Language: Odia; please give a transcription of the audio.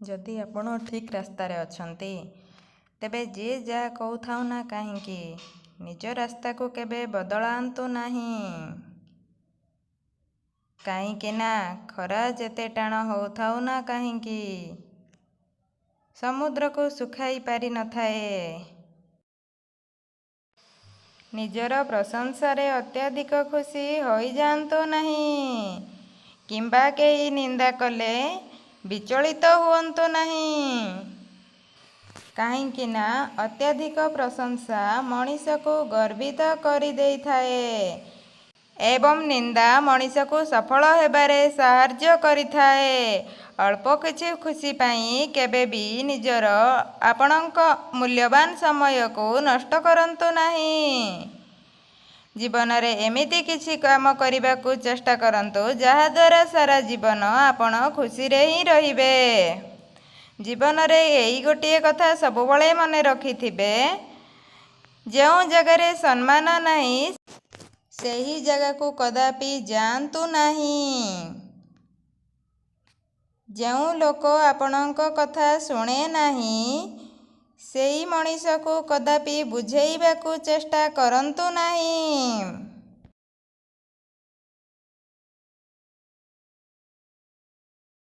ଯଦି ଆପଣ ଠିକ୍ ରାସ୍ତାରେ ଅଛନ୍ତି, ତେବେ ଯିଏ ଯାହା କହୁଥାଉ ନା କାହିଁକି, ନିଜ ରାସ୍ତାକୁ କେବେ ବଦଳାନ୍ତୁ ନାହିଁ। କାହିଁକି ନା ଖରା ଯେତେ ଟାଣ ହେଉଥାଉ ନା କାହିଁକି, ସମୁଦ୍ରକୁ ଶୁଖାଇ ପାରିନଥାଏ। ନିଜର ପ୍ରଶଂସାରେ ଅତ୍ୟଧିକ ଖୁସି ହୋଇଯାଆନ୍ତୁ ନାହିଁ କିମ୍ବା କେହି ନିନ୍ଦା କଲେ ବିଚଳିତ ହୁଅନ୍ତୁ ନାହିଁ। କାହିଁକି ନା ଅତ୍ୟଧିକ ପ୍ରଶଂସା ମଣିଷକୁ ଗର୍ବିତ କରିଦେଇଥାଏ ଏବଂ ନିନ୍ଦା ମଣିଷକୁ ସଫଳ ହେବାରେ ସାହାଯ୍ୟ କରିଥାଏ। ଅଳ୍ପ କିଛି ଖୁସି ପାଇଁ କେବେ ବି ନିଜର ଆପଣଙ୍କ ମୂଲ୍ୟବାନ ସମୟକୁ ନଷ୍ଟ କରନ୍ତୁ ନାହିଁ। ଜୀବନରେ ଏମିତି କିଛି କାମ କରିବାକୁ ଚେଷ୍ଟା କରନ୍ତୁ, ଯାହାଦ୍ୱାରା ସାରା ଜୀବନ ଆପଣ ଖୁସିରେ ହିଁ ରହିବେ। ଜୀବନରେ ଏଇ ଗୋଟିଏ କଥା ସବୁବେଳେ ମନେ ରଖିଥିବେ, ଯେଉଁ ଜାଗାରେ ସମ୍ମାନ ନାହିଁ ସେହି ଜାଗାକୁ କଦାପି ଯାଆନ୍ତୁ ନାହିଁ। ଯେଉଁ ଲୋକ ଆପଣଙ୍କ କଥା ଶୁଣେ ନାହିଁ, ସେଇ ମଣିଷକୁ କଦାପି ବୁଝେଇବାକୁ ଚେଷ୍ଟା କରନ୍ତୁ ନାହିଁ।